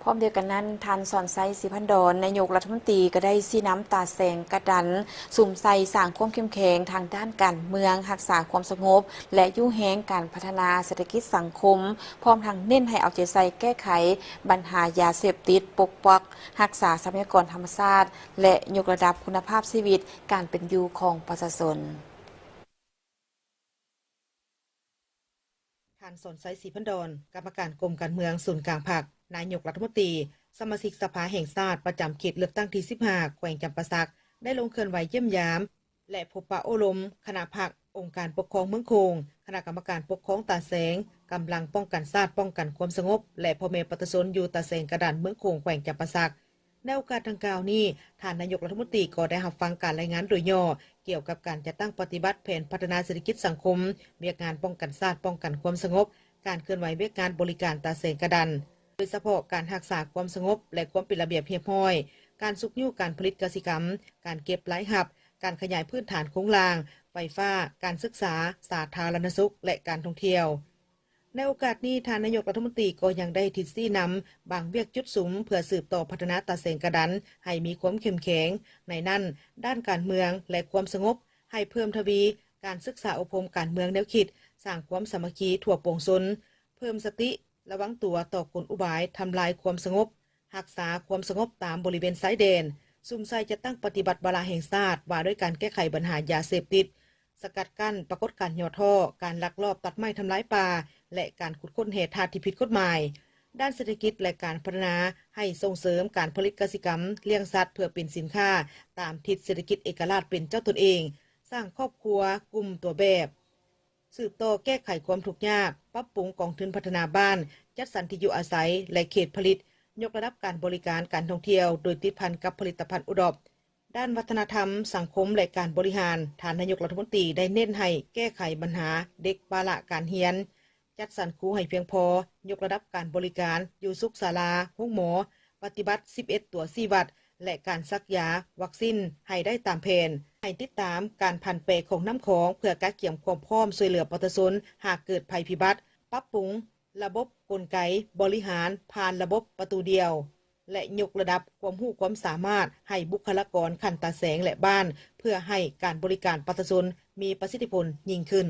ພ້ອມດຽວກັນນັ້ນ, ທ່ານ ສອນໄຊ ສີພັນດອນ ນາຍົກລັດຖະມົນຕີ ກໍໄດ້ຊີ້ນຳຕາແສງກະດັນ ສຸມໃສ່ສ້າງຄວາມເຂັ້ມແຂງທາງດ້ານການເມືອງ, ຮັກສາຄວາມສະຫງົບ ແລະ ຍູ້ແຮງການພັດທະນາເສດຖະກິດສັງຄົມ, ພ້ອມທັງເນັ້ນໃຫ້ເອົາໃຈໃສ່ແກ້ໄຂບັນຫາຢາເສບຕິດ, ປົກປັກຮັກສາຊັບພະຍາກອນທຳມະຊາດ ແລະ ຍົກລະດັບຄຸນນະພາບຊີວິດການເປັນຢູ່ຂອງປະຊາຊົນ. ທ່ານ ສອນໄຊ ສີພັນດອນ ກຳມະການກົມການເມືອງສູນກາງພັກ, ນາຍົກລັດຖະມົນຕີ, ສະມາຊິກສະພາແຫ່ງຊາດປະຈຳເຂດເລືອກຕັ້ງທີສິບຫ້າ ແຂວງຈຳປາສັກ ໄດ້ລົງເຄື່ອນໄຫວຢ້ຽມຢາມ ແລະ ພົບປະໂອ້ລົມຄະນະພັກ, ອົງການປົກຄອງເມືອງໂຂງ, ຄະນະກຳມະການປົກຄອງຕາແສງ, ກຳລັງປ້ອງກັນຊາດ, ປ້ອງກັນຄວາມສະຫງົບ ແລະ ພໍ່ແມ່ປະຊາຊົນຢູ່ຕາແສງກະດັນ, ເມືອງໂຂງ, ແຂວງຈຳປາສັກ. ໃນໂອກາດດັ່ງກ່າວນີ້, ທ່ານນາຍົກລັດຖະມົນຕີກໍໄດ້ຮັບຟັງການລາຍງານໂດຍຫຍໍ້ ກ່ຽວກັບການຈັດຕັ້ງປະຕິບັດແຜນພັດທະນາເສດຖະກິດສັງຄົມ, ວຽກງານປ້ອງກັນຊາດ, ປ້ອງກັນຄວາມສະຫງົບ, ການເຄື່ອນໄຫວວຽກງານບໍລິການຕາແສງກະດັນ, ໂດຍສະເພາະການຮັກສາຄວາມສະຫງົບ ແລະ ຄວາມເປັນລະບຽບຮຽບຮ້ອຍ, ການຊຸກຍູ້ການຜະລິດກະສິກຳ, ການເກັບລາຍຮັບ, ການຂະຫຍາຍພື້ນຖານໂຄງລ່າງ, ໄຟຟ້າ, ການສຶກສາ, ສາທາລະນະສຸກ ແລະ ການທ່ອງທ່ຽວ. ໃນໂອກາດນີ້, ທ່ານນາຍົກລັດຖະມົນຕີກໍຍັງໄດ້ທິດຊີ້ນຳບາງວຽກຈຸດສຸມ ເພື່ອສືບຕໍ່ພັດທະນາຕາແສງກະດັນໃຫ້ມີຄວາມເຂັ້ມແຂງ, ໃນນັ້ນ, ດ້ານການເມືອງ ແລະ ຄວາມສະຫງົບ, ໃຫ້ເພີ່ມທະວີການສຶກສາອົບຮົມການເມືອງແນວຄິດ, ສ້າງຄວາມສາມັກຄີທົ່ວປວງຊົນ, ເພີ່ມສະຕິລະວັງຕົວຕໍ່ກົນອຸບາຍທຳລາຍຄວາມສະຫງົບ, ຮັກສາຄວາມສະຫງົບຕາມບໍລິເວນຊາຍແດນ, ສຸມໃສ່ຈັດຕັ້ງປະຕິບັດວາລະແຫ່ງຊາດວ່າດ້ວຍການແກ້ໄຂບັນຫາຢາເສບຕິດ, ສະກັດກັ້ນປາກົດການຫຍໍ້ທໍ້, ການລັກລອບຕັດໄມ້ທຳລາຍປ່າ ແລະ ການຂຸດຄົ້ນແຮ່ທາດທີ່ຜິດກົດໝາຍ. ດ້ານເສດຖະກິດ ແລະ ການພັດທະນາ, ໃຫ້ສົ່ງເສີມການຜະລິດກະສິກຳ, ລ້ຽງສັດເພື່ອເປັນສິນຄ້າຕາມທິດເສດຖະກິດເອກະລາດເປັນເຈົ້າຕົນເອງ, ສ້າງຄອບຄົວກຸ່ມຕົວແບບ, ສືບຕໍ່ແກ້ໄຂຄວາມທຸກຍາກ, ປັບປຸງກອງທຶນພັດທະນາບ້ານ, ຈັດສັນທີ່ຢູ່ອາໄສ ແລະ ເຂດຜະລິດ, ຍົກລະດັບການບໍລິການການທ່ອງທ່ຽວ ໂດຍຕິດພັນກັບຜະລິດຕະພັນໂອດອບ. ດ້ານວັດທະນະທຳ, ສັງຄົມ ແລະ ການບໍລິຫານ, ທ່ານນາຍົກລັດຖະມົນຕີໄດ້ເນັ້ນໃຫ້ແກ້ໄຂບັນຫາເດັກປະລະການຮຽນ, ຈັດສັນຄູໃຫ້ພຽງພໍ, ຍົກລະດັບການບໍລິການຢູ່ສຸກສາລາ, ໂຮງໝໍ, ປະຕິບັດສິບເອັດຕົວຊີ້ວັດ ແລະ ການສັກຢາວັກຊິນໃຫ້ໄດ້ຕາມແຜນ, ໃຫ້ຕິດຕາມການຜັນແປຂອງນ້ຳຂອງ ເພື່ອກະກຽມຄວາມພ້ອມຊ່ວຍເຫຼືອປະຊາຊົນຫາກເກີດໄພພິບັດ, ປັບປຸງລະບົບກົນໄກບໍລິຫານຜ່ານລະບົບປະຕູດຽວ ແລະ ຍົກລະດັບຄວາມຮູ້ຄວາມສາມາດໃຫ້ບຸກຄະລາກອນຂັ້ນຕາແສງ ແລະ ບ້ານ ເພື່ອໃຫ້ການບໍລິການປະຊາຊົນມີປະສິດທິຜົນຍິ່ງຂຶ້ນ.